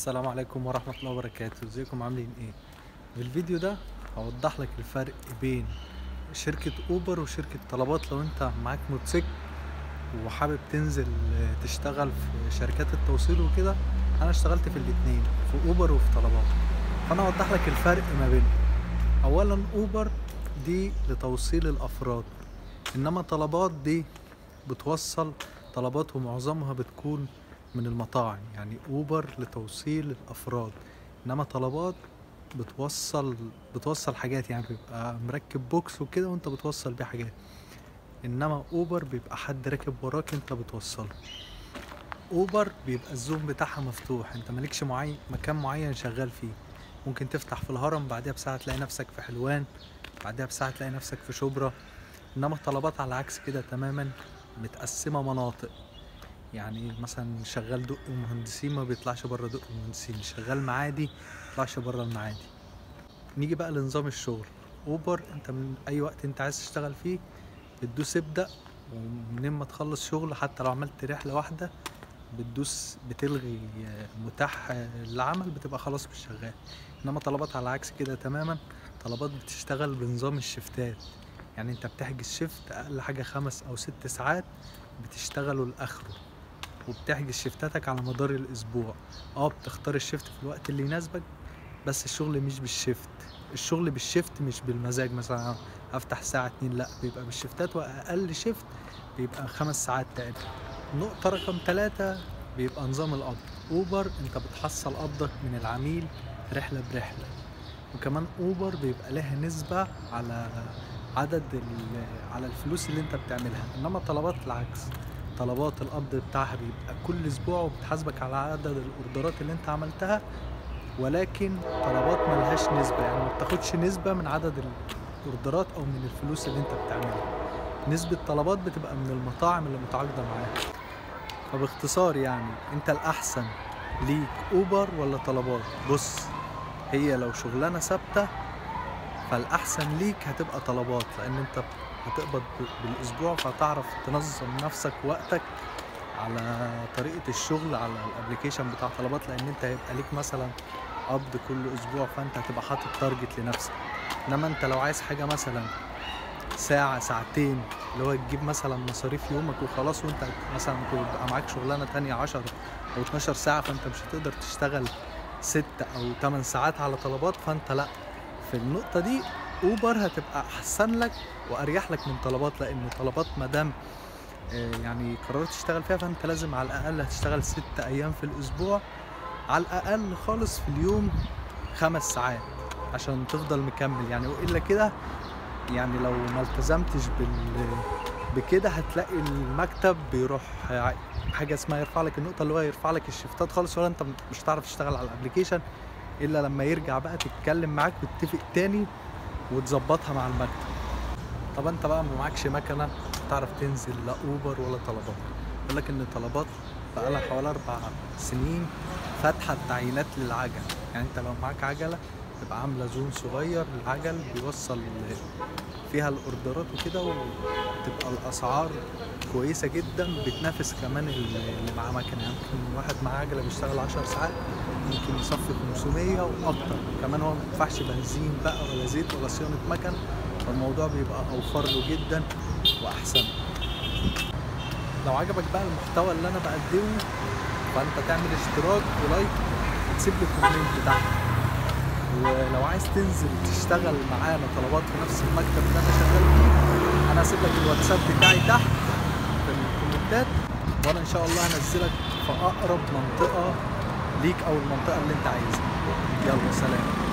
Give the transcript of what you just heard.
السلام عليكم ورحمة الله وبركاته. ازيكم عاملين ايه؟ في الفيديو ده هوضح لك الفرق بين شركة اوبر وشركة طلبات. لو انت معاك موتوسيكل وحابب تنزل تشتغل في شركات التوصيل وكده، انا اشتغلت في الاتنين، في اوبر وفي طلبات، فانا هوضح لك الفرق ما بينهم. اولا اوبر دي لتوصيل الافراد، انما طلبات دي بتوصل طلبات ومعظمها بتكون من المطاعم. يعني اوبر لتوصيل الافراد، انما طلبات بتوصل حاجات، يعني بيبقى مركب box وكده وانت بتوصل بيه حاجات. انما اوبر بيبقى حد راكب وراك انت بتوصله. اوبر بيبقى ال zone بتاعها مفتوح، انت مالكش معين مكان معين شغال فيه. ممكن تفتح في الهرم، بعدها بساعة تلاقي نفسك في حلوان، بعدها بساعة تلاقي نفسك في شبرا. انما طلبات على عكس كده تماما، متقسمة مناطق. يعني مثلا شغال دق المهندسين ما بيطلعش بره دق المهندسين، شغال معادي ما بيطلعش بره المعادي. نيجي بقى لنظام الشغل. اوبر انت من اي وقت انت عايز تشتغل فيه بتدوس ابدأ، ومنين ما تخلص شغل حتى لو عملت رحلة واحدة بتدوس بتلغي متاح العمل، بتبقى خلاص مش شغال. انما طلبات على عكس كده تماما، طلبات بتشتغل بنظام الشفتات. يعني انت بتحجز shift اقل حاجة 5 او 6 ساعات بتشتغله لاخره، وبتحجز شفتاتك على مدار الاسبوع. بتختار ال shift في الوقت اللي يناسبك، بس الشغل مش بال shift، الشغل بال shift مش بالمزاج. مثلا افتح الساعة 2، لا، بيبقى بالشفتات، واقل shift بيبقى 5 ساعات تقريبا. نقطة رقم 3 بيبقى نظام القبض. اوبر انت بتحصل قبضك من العميل رحلة برحلة، وكمان اوبر بيبقى لها نسبة على عدد على الفلوس اللي انت بتعملها. انما طلبات العكس، طلبات القبض بتاعها بيبقى كل اسبوع وبتحاسبك على عدد الاوردرات اللي انت عملتها، ولكن طلبات ملهاش نسبة، يعني ما بتاخدش نسبة من عدد الاوردرات او من الفلوس اللي انت بتعملها. نسبة طلبات بتبقى من المطاعم اللي متعاقدة معاها. فباختصار يعني انت الاحسن ليك اوبر ولا طلبات؟ بص، هي لو شغلانة ثابتة فالاحسن ليك هتبقى طلبات، لان انت هتقبض بالاسبوع، فهتعرف تنظم نفسك وقتك على طريقة الشغل على ال application بتاع طلبات، لان انت هيبقى ليك مثلا قبض كل اسبوع، فانت هتبقى حاطط target لنفسك. انما انت لو عايز حاجة مثلا ساعة ساعتين اللي هو تجيب مثلا مصاريف يومك وخلاص، وانت مثلا تبقى معاك شغلانة تانية 10 او 12 ساعة، فانت مش هتقدر تشتغل 6 او 8 ساعات على طلبات. فانت لا، في النقطة دي اوبر هتبقى احسن لك واريح لك من طلبات، لان طلبات مادام يعني قررت تشتغل فيها فانت لازم على الاقل هتشتغل 6 ايام في الاسبوع، على الاقل خالص في اليوم 5 ساعات عشان تفضل مكمل يعني. والا كده يعني لو ما التزمتش بكده هتلاقي المكتب بيروح حاجة اسمها يرفع لك النقطة، اللي هو يرفع لك الشفتات خالص، ولا انت مش هتعرف تشتغل على ال application الا لما يرجع بقى تتكلم معاك وتتفق تاني وتظبطها مع المكتب. طب انت بقى ما معكش مكنه تعرف تنزل لا اوبر ولا طلبات. يقول لك ان طلبات بقى لها حوالي 4 سنين فاتحة التعيينات للعجل. يعني انت لو معاك عجله تبقى عامله zone صغير للعجل بيوصل فيها الاوردرات وكده، وتبقى الاسعار كويسة جدا، بتنافس كمان اللي معاه مكنه. يعني ممكن واحد معاه عجله بيشتغل 10 ساعات ممكن يصفي 500 واكتر، كمان هو ما بيدفعش بنزين بقى ولا زيت ولا صيانة مكن، فالموضوع بيبقى اوفر له جدا واحسن. لو عجبك بقى المحتوى اللي انا بقدمه فانت تعمل اشتراك و like وتسيب لي comment تحت. ولو عايز تنزل تشتغل معانا طلبات في نفس المكتب اللي انا شغال فيه، انا هسيب لك الواتساب بتاعي تحت في الكومنتات، وانا ان شاء الله هنزلك في اقرب منطقة ليك او المنطقة اللي انت عايزها. يلا سلام.